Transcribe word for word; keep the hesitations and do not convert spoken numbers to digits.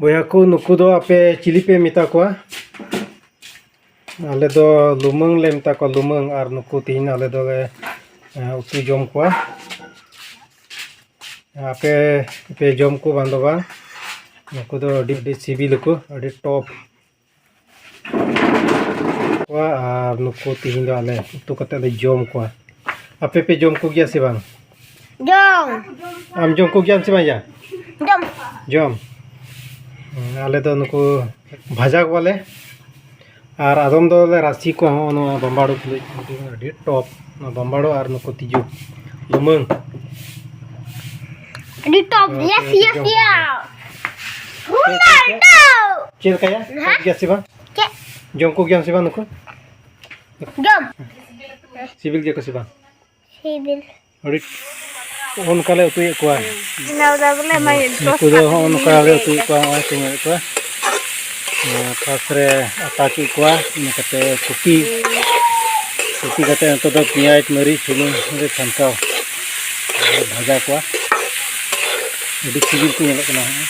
ᱵᱚᱭᱦᱟ ᱠᱚ, ᱱᱩᱠᱩ ᱫᱚ ᱟᱯᱮ ᱪᱤᱞᱤ ᱯᱮ ᱢᱮᱛᱟ ᱠᱚᱣᱟ? ᱟᱞᱮ ᱫᱚ ᱞᱩᱢᱟᱹᱝ ᱞᱮ ᱢᱮᱛᱟ ᱠᱚᱣᱟ, ᱞᱩᱢᱟᱹᱝ᱾ ᱟᱨ ᱱᱩᱠᱩ ᱛᱮᱦᱮᱧ ᱟᱞᱮ ᱫᱚᱞᱮ, ᱮ, ᱩᱛᱩ ᱡᱚᱢ ᱠᱚᱣᱟ᱾ ᱟᱯᱮ ᱯᱮ ᱡᱚᱢ ᱠᱚ ᱵᱟᱝ ᱫᱚ ᱵᱟᱝ? ᱱᱩᱠᱩ ᱫᱚ ᱟᱹᱰᱤ, ᱟᱹᱰᱤ ᱥᱤᱵᱤᱞ ᱟᱠᱚ, ᱟᱹᱰᱤ ᱴᱚᱯ᱾ ᱠᱚᱣᱟ ᱟᱨ ᱱᱩᱠᱩ ᱛᱮᱦᱮᱧ ᱫᱚ ᱟᱞᱮ ᱩᱛᱩ ᱠᱟᱛᱮ ᱞᱮ ᱡᱚᱢ ᱠᱚᱣᱟ᱾ ᱟᱯᱮ ᱯᱮ ᱡᱚᱢ ᱠᱚᱜᱮᱭᱟ ᱥᱮ ᱵᱟᱝ? ᱡᱚᱢ᱾ ᱟᱢ ᱡᱚᱢ ᱠᱚᱜᱮᱭᱟᱢ ᱥᱮ ᱵᱟᱝ ᱭᱟ? ᱡᱚᱢ᱾ ᱡᱚᱢ᱾ ᱦᱮᱸ, ᱟᱞᱮ ᱫᱚ ᱱᱩᱠᱩ ᱵᱷᱟᱡᱟ ᱠᱚᱣᱟᱞᱮ᱾ ᱟᱨ ᱟᱫᱚᱢ ᱫᱚᱞᱮ ᱨᱟᱥᱮ ᱠᱚᱣᱟ᱾ ᱦᱚᱸ, ᱱᱚᱣᱟ ᱵᱟᱢᱵᱟᱲᱩ ᱠᱚᱞᱮ ᱟᱹᱰᱤ ᱴᱚᱯ᱾ ᱱᱚᱣᱟ ᱵᱟᱢᱵᱟᱲᱩ ᱟᱨ ᱱᱩᱠᱩ ᱛᱤᱡᱩ, ᱞᱩᱢᱟᱹᱝ᱾ ᱟᱹᱰᱤ ᱴᱚᱯ᱾ ᱦᱮᱸ, ᱭᱮᱥ, ᱦᱮᱸ, ᱭᱮᱥ, ᱡᱚᱢ ᱭᱮᱥ᱾ ᱪᱮᱫ, ᱪᱮᱫ, ᱪᱮᱫ? ᱪᱮᱫ ᱞᱮᱠᱟᱭᱟ? ᱦᱮᱸ? ᱴᱚᱯ ᱜᱮᱭᱟ ᱥᱮ ᱵᱟᱝ? ᱪᱮᱫ? ᱡᱚᱢ ᱠᱚᱜᱮᱭᱟᱢ ᱥᱮ ᱵᱟᱝ ᱱᱩᱠᱩ? ᱡᱚᱢ᱾ ᱥᱤᱵᱤᱞ ᱜᱮᱭᱟ ᱠᱚ ᱥᱮ ᱵᱟᱝ? ᱥᱤᱵᱤᱞ᱾ ᱟᱹᱰᱤ ᱚᱱᱠᱟ ᱞᱮ ᱩᱛᱩᱭᱮᱫ ᱠᱚᱣᱟ᱾ ᱵᱮᱱᱟᱣ ᱫᱟ ᱵᱚᱞᱮ, ᱢᱟᱭ ᱱᱩᱠᱩ ᱫᱚ ᱦᱚᱸᱜᱼᱚ ᱱᱚᱝᱠᱟ ᱞᱮ ᱩᱛᱩᱭᱮᱫ ᱠᱚᱣᱟ, ᱱᱚᱜᱼᱚᱭ ᱠᱚ ᱧᱮᱞᱮᱫ ᱠᱚᱣᱟ᱾ ᱱᱚᱣᱟ ᱯᱷᱟᱥ ᱨᱮ ᱟᱛᱟ ᱠᱮᱫ ᱠᱚᱣᱟ, ᱤᱱᱟᱹ ᱠᱟᱛᱮ ᱠᱩᱴᱤ, ᱠᱩᱴᱤ ᱠᱟᱛᱮ ᱱᱤᱛᱚᱜ ᱫᱚ ᱯᱮᱸᱭᱟᱡᱽ, ᱢᱟᱹᱨᱤᱪ, ᱥᱩᱱᱩᱢ ᱨᱮ ᱪᱷᱟᱱᱠᱟᱣ᱾ ᱟᱨ ᱵᱷᱟᱡᱟ ᱠᱚᱣᱟ᱾ ᱟᱹᱰᱤ ᱥᱤᱵᱤᱞ ᱠᱚ ᱧᱮᱞᱚᱜ ᱠᱟᱱᱟ ᱦᱚᱸᱜᱼᱚᱭ᱾